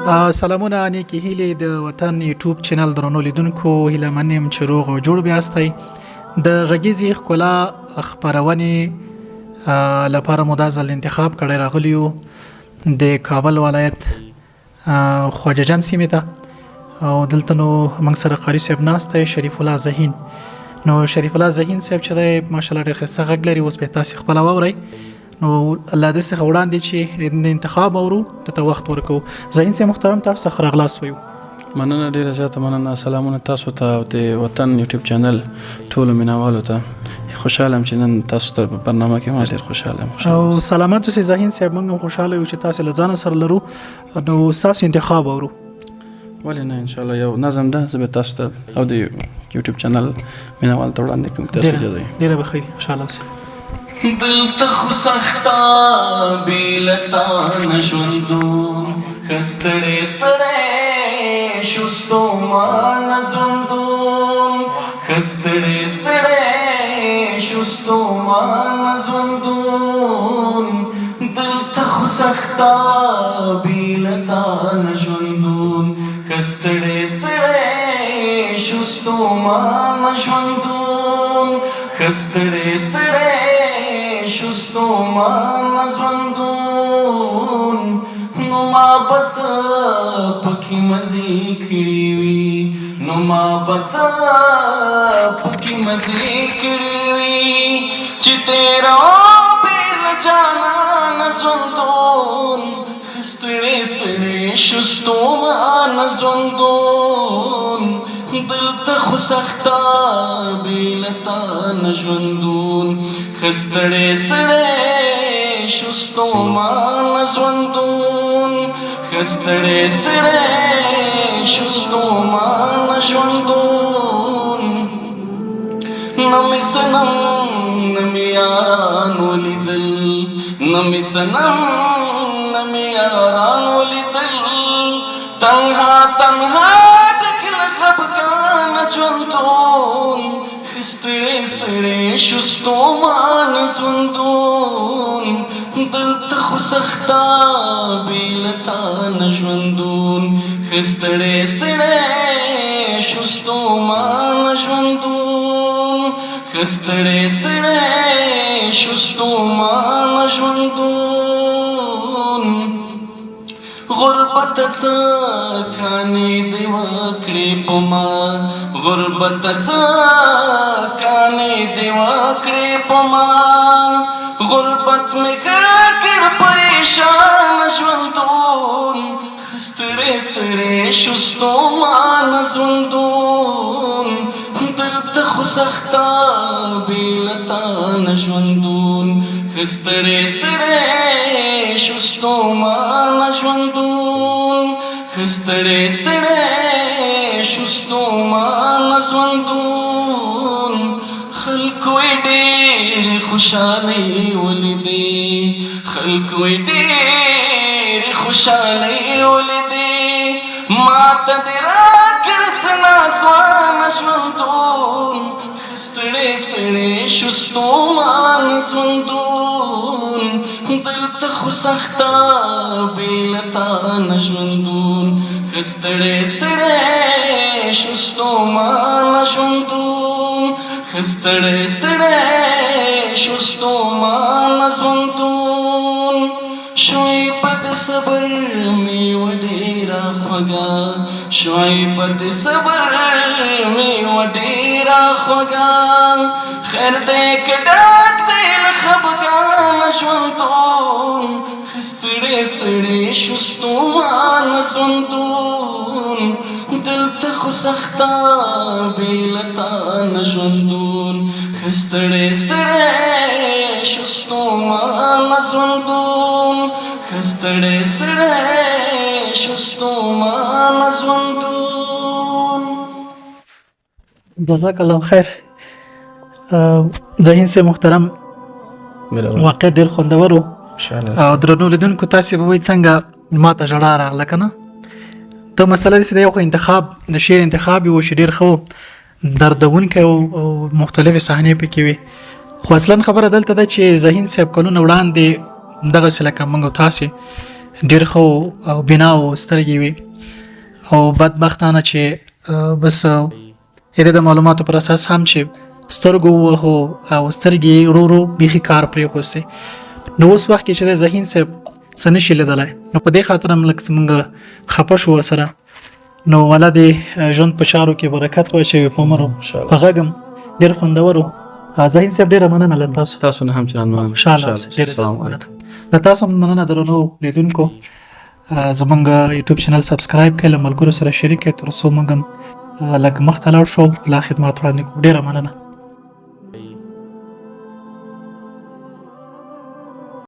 سلامونه، نیکې هیلې د وطن یوټیوب چینل درنو لیدونکو، هیله من یم چې روغ او جوړ بیاستئ. د غږیزې ښکلا خپرونې لپاره مو دا ځل انتخاب کړی، راغلي یو د کابل ولایت خواجه جم سیمې ته او دلته نو موږ سره قاري صاحب ناست دی، شریف الله ذهین. نو شریف الله ذهین صاحب چې دی، ماشاءالله ډېر ښایسته غږ لري، اوس به تاسې خپله واورئ. نو له دې څخه وړاندې چې انتخاب اورو، ته وخت ورکو. ذهین صاحب محترم، تاسو څخه راغلاست ویو. مننه، ډیره زیاته مننه. سلامونه تاسو ته او د وطن یوټیوب چینل ټولو مینوالو ته. خوشاله یم چې نن تاسو ته په برنامه کې ما ډیر خوشاله یم. او سلامت اوسئ ذهین صاحب، موږ هم خوشاله یو چې تاسو له ځانه سره لرو. نو ستاسو انتخاب اورو. ولې نه، ان شاء الله یو نظم ده، زه به تاسو ته او د یوټیوب چینل مینوال ته وړاندې کوم، تاسو اجازه. ډیره به ښه وي، خوشاله اوسئ. دلته خو سخته بې له تا نه ژوندون، ښه ستړی ستړی شو ستومانه ژوندون، ښه ستړی ستړی شو ستومانه ژوندون، دلته خو سخته بې له تا نه ژوندون، ښه ستړی ستړی شو ستومانه ژوندون، ښه ستړی ستړی شو ستومانه ژوندون. نو ما به څه پکې مزې کړې وي، نو ما به څه پکې مزې کړې وي چې تېره بې له جانانه ژوندون، ستړی ستړی شو ستومانه ژوندون، دلته خو سخته بې له تا نه ژوندون، ښه ستړی ستړی شو ستومانه ژوندون، ښه ستړی ستړی شو ستومانه ژوندون. نه مې صنم نه مې یاران ولیدل، نه مې صنم نه مې یاران ولیدل، تنها تنها ډک له خفګانه ژوندون، ستړی ستړی شو ستومانه ژوندون، دلته خو سخته بې له تا نه ژوندون، ښه ستړی ستړی شو ستومانه ژوندون، ښه ستړی ستړی شو ستومانه ژوندون. غربت څه کانې دی وکړې په ما، غربت څه کانې دی وکړې په ما، غربت مې ښه کړ پریشان ژوندون، ستړی ستړی شو ستومانه ژوندون، دلته خو سخته بې له تا نه ژوندون، ښه ستړی ستړی شو ستومانه ژوندون، ښه ستړی ستړی شو ستومانه ژوندون. خلکو یې ډېرې خوشحالۍ ولیدې، خلکو یې ډېرې خوشحالۍ ولیدې، ما ته دې راکړ څه ناځوانه ژوندون، ستړی ستړی شو ستومانه ژوندون، دلته خو سخته بې له تا نه ژوندون، ښه ستړی ستړی شو ستومانه ژوندون، ښه ستړی ستړی شو ستومانه ژوندون. شوي په د صبر میوه ډېره خوږه، شوي په د صبر میوه ډېره خوږه، خیر دی که ډک دی له خفګانه ژوندون، ښه ستړی ستړی شو ستومانه ژوندون، دلته خو سخته بې له تا نه ژوندون، ښه ستړی ستړی شو ستومانه ژوندون، ښه ستړی ستړی شو ستومانه ژوندون. جزاک الله خیر ذهین صاحب محترم، واقعا ډېر خوندور و. او درنو لیدونکو، تاسې به وایئ څنګه ما ته ژړا راغله که نه. ته مسله داسې ده، یو خو انتخاب د شعر انتخاب یې و چې ډېر ښه و، دردونکی او مختلفې صحنې پکې وې، خو اصلا خبره دلته ده چې ذهین صاحب کلونه وړاندې دغسې لکه موږ او تاسې ډېر ښه او بنا او سترګې وي او بدبختانه چې بس د د معلوماتو پر اساس هم چې سترګو ووهو او سترګې یې ورو ورو بیخي کار پرېښوستې. نو اوس وخت کې چې دی ذهین صاحب څه نه شي لیدلی، نو په دې خاطر هم لږ څه موږ خفه شو ورسره. نو الله دې ژوند په چارو کې برکت واچوي، په عمر په غږ هم ډېر خوندور و. ذهین صاحب ډېره مننه له تاسو. تاسو نه هم چنان مننه. خوشحاله اوسئ. ډېره زیاته مننه له تاسو هم مننه. درنو لیدونکو، زمونږ یوټیوب چینل سبسکرایب کړئ، له ملګرو سره شریک کړئ، تر څو موږ هم لږ مخته لاړ شو، لا خدمات وړاندې کړو. ډېره مننه.